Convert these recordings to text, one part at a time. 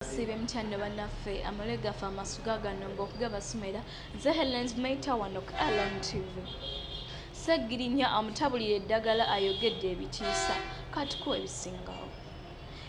Musiibe mutya nno bannaffe amale gaffe amasuga gano ng'okugabasomera nze Helens Maita wano ku Alon TV. Ssegirinya amutabulira eddagala ayogedde ebitiisa katukuwa ebisingawo.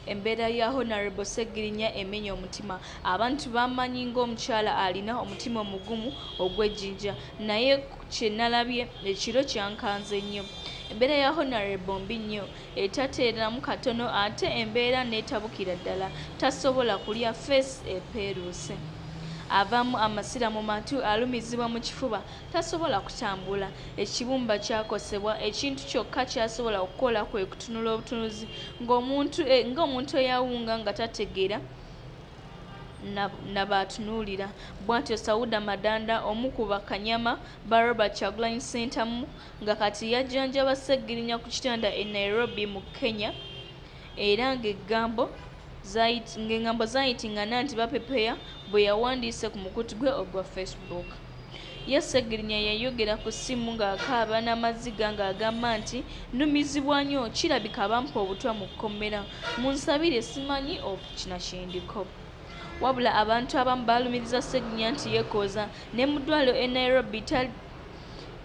Embeera ya Honorable Ssegirinya emenya omutima. Abantu bamanyi ng'omukyala alina omutima omugumu ogw'ejjinja naye kye nalabye ekiro kyankanze nnyo. Embeera ya Honorable mbi nnyo etateeramu katono ate embeera n'etabukira ddala. Tasobola kulya, ffeesi epeeruuse. Avaamu amasira mu matu, alumizibwa mu kifuba, tasobola kutambula, ekibumba kyakosebwa, ekintu kyokka ky'asobola okukola kwe kutunula obutunuzi ng'omuntu e, ng'omuntu eyawunga nga tategeera na b'atunuulira. Bw'atyo Sauda Madanda omu ku bakanyama ba Robert Kyagulanyi Ssentamu nga kati yajjanjaba Ssegirinya ku kitanda e Nairobi mu Kenya era ng'eggambo ng'engambo zaayitingana nti bapepeya bwe yawandiise ku mukutu gwe ogwa Facebook. Ye Ssegirinya yayogera ku ssimu ng'akaaba n'amaziga ng'agamba nti nnumizibwa nnyo kirabika bampa obutwa mu kkomera munsabire simanyi kina kindiko. Wabula abantu abamu balumiriza Ssegirinya nti yeekooza ne mu ddwaliro e Nairobi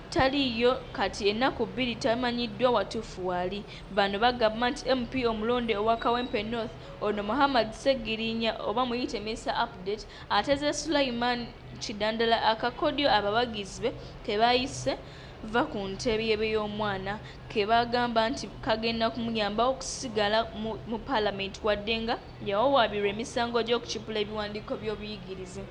taliiyo kati ennaku bbiri tamanyiddwa watuufu waali. Bano bagamba nti MP omulonde owa Kawempe North ono Muhammad Ssegirinya oba muyite Mister Update ateze Sulaiman Kidandala akakodyo abawagizi be ke baayise vva ku ntebe y'omwana ke bagamba nti kagenda kumuyamba okusigala mu palamenti wadde nga yawawaabirwa emisango gy'okukipula ebiwandiiko by'obuyigirize.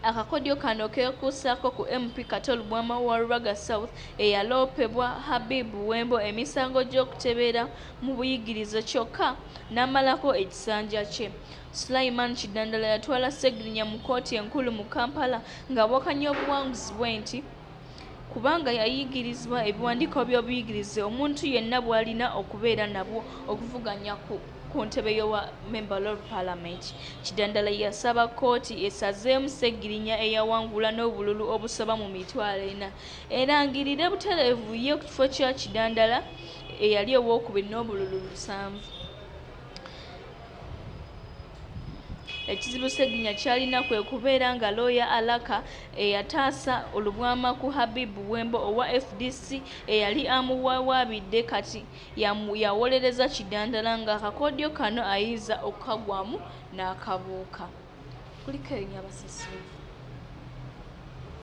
Akakodyo kano keekuusaako ku MP Kato Lubwama owa Rubaga South eyaloopebwa Habib Buwembo emisango gy'okutebeera mu buyigirize kyokka n'amalako ekisanja kye. Sulaiman Kidandala yatwala Ssegirinya mu kkooti enkulu mu Kampala ng'awakanya obuwanguzi bwe nti kubanga yayigirizibwa ebiwandiiko by'obuyigirize omuntu yenna bw'alina okubeera nabwo okuvuganya ku ku ntebe y'owa Member of Parliament. Kidandala yasaba kkooti esazeemu Ssegirinya eyawangula n'obululu obusoba mu 400,000 erangirire butereevu ye ku kifo kya Kidandala eyali owookubiri n'obululu 7. Ekizibu Ssegirinya ky'alina kwe kubeera nga looya Alaka eyataasa Lubwama ku Habib Buwembo owa fdc eyali amuwawaabidde kati yawolereza Kidandala ng'akakodyo kano ayinza okukagwamu n'akabuuka. Kuliko erinnya abasasiivu.